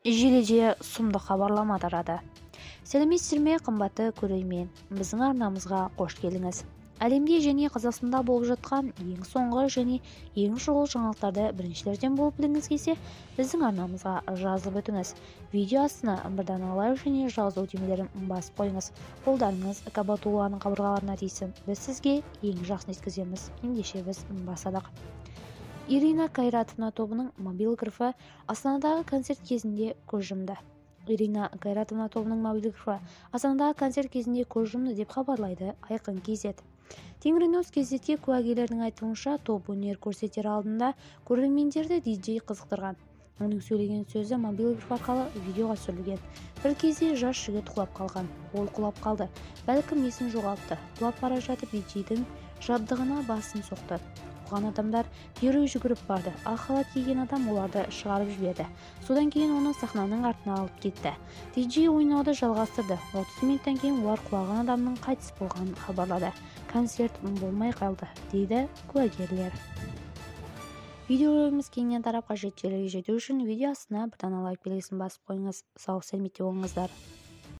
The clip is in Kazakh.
Желіде сұмдық хабарлама тарады. Сәлеметсіздер ме, қымбатты көрермен? Біздің арнамызға қош келдіңіз. Әлемде және Қазақстанда болып жатқан ең соңғы және ең шұғыл жаңалықтарды біріншілерден болып білгіңіз келсе, біздің арнамызға жазылып өтіңіз. Видео астына бір дана лайк және жазылу түймелерін басып қойыңыз. Қолдарыңыз Кабатулланың қабырғаларына тисін. Біз сізге ең жақсын жеткіземіз. Ендеше біз бастадық. Ирина Кайратовна тобының мобилографы Астанадағы концерт кезінде көз жұмды. Ирина Кайратовна тобының мобилографы Астанадағы концерт кезінде көз жұмды деп хабарлайды Айқын KZ. Тенгриньюс газетке куәгерлердің айтуынша, топ өнер көрсетер алдында көрермендерді диджей қызықтырған. Оның сөйлеген сөзі мобилограф арқылы видеоға түсірілген. Бір кезде жас жігіт құлап қалған. Ол құлап қалды. Бәлкім есін жоғалтты. Құлап бара жатып диджейдің жабдығына басын соқты. Оған адамдар дереу жүгіріп барды. Ақ халат киген адам оларды шығарып жіберді. Содан кейін оны сахнаның артына алып кетті. Диджей ойнауды жалғастырды. 30 минуттан кейін олар құлаған адамның қайтыс болғанын хабарлады. Концерт болмай қалды, дейді куәгерлер. Видеоролигіміз кеңінен тарап, қажетті жерлерге жету үшін видео астына бір дана лайк белгісін басып қойыңыз. Сау сәлеметте болыңыздар.